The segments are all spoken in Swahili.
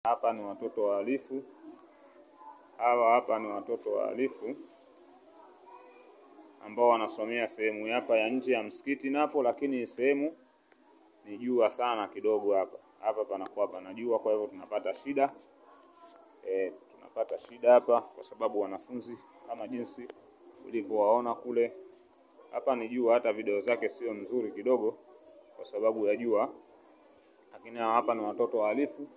Hapa ni watoto wahalifu. Hawa hapa ni watoto wahalifu ambao wanasomea sehemu hapa ya nje ya msikiti napo, lakini sehemu ni jua sana kidogo hapa. Hapa panakuwa pana jua, kwa hivyo tunapata shida. Tunapata shida hapa kwa sababu wanafunzi kama jinsi ulivyowaona kule hapa ni jua, hata video zake sio nzuri kidogo kwa sababu ya jua. Lakini hapa ni watoto wahalifu,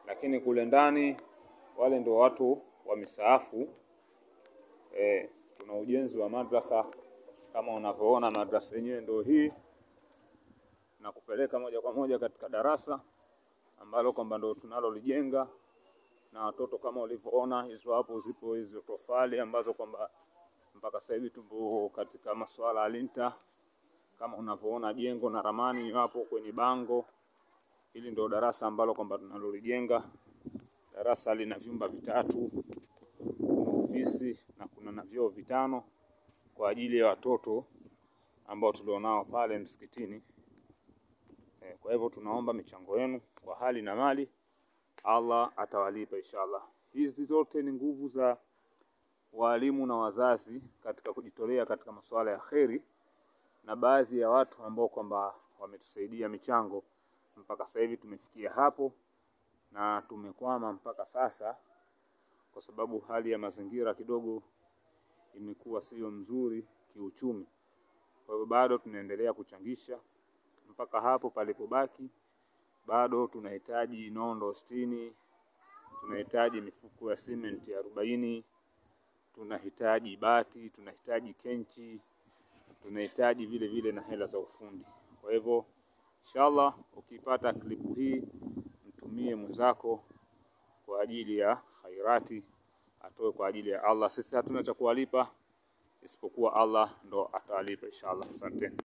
lakini kule ndani wale ndio watu wa misaafu. Tuna ujenzi wa madrasa kama unavyoona, madrasa yenyewe ndio hii, na kupeleka moja kwa moja katika darasa ambalo kwamba ndio tunalolijenga. Na watoto kama ulivyoona hizo hapo zipo hizo tofali ambazo kwamba mpaka sasa hivi tupo katika masuala ya linta. Kama unavyoona jengo na ramani hapo kwenye bango. Hili ndio darasa ambalo kwamba tunalolijenga. Darasa lina vyumba vitatu, kuna ofisi na kuna na vyoo 5 kwa ajili ya watoto ambao tulionao pale msikitini. Kwa hivyo tunaomba michango yenu kwa hali na mali, Allah atawalipa inshallah. Hizi zote ni nguvu za walimu na wazazi katika kujitolea katika masuala ya kheri, na baadhi ya watu ambao kwamba wametusaidia michango mpaka sasa hivi tumefikia hapo, na tumekwama mpaka sasa kwa sababu hali ya mazingira kidogo imekuwa sio nzuri kiuchumi. Kwa hivyo bado tunaendelea kuchangisha mpaka hapo palipobaki. Bado tunahitaji nondo 60, tunahitaji mifuko ya simenti 40, tunahitaji bati, tunahitaji kenchi, tunahitaji vile vile na hela za ufundi. Kwa hivyo inshallah ukipata klipu hii mtumie mwenzako kwa ajili ya khairati, atoe kwa ajili ya Allah. Sisi hatuna cha kuwalipa isipokuwa Allah ndo atawalipa inshallah. Asante.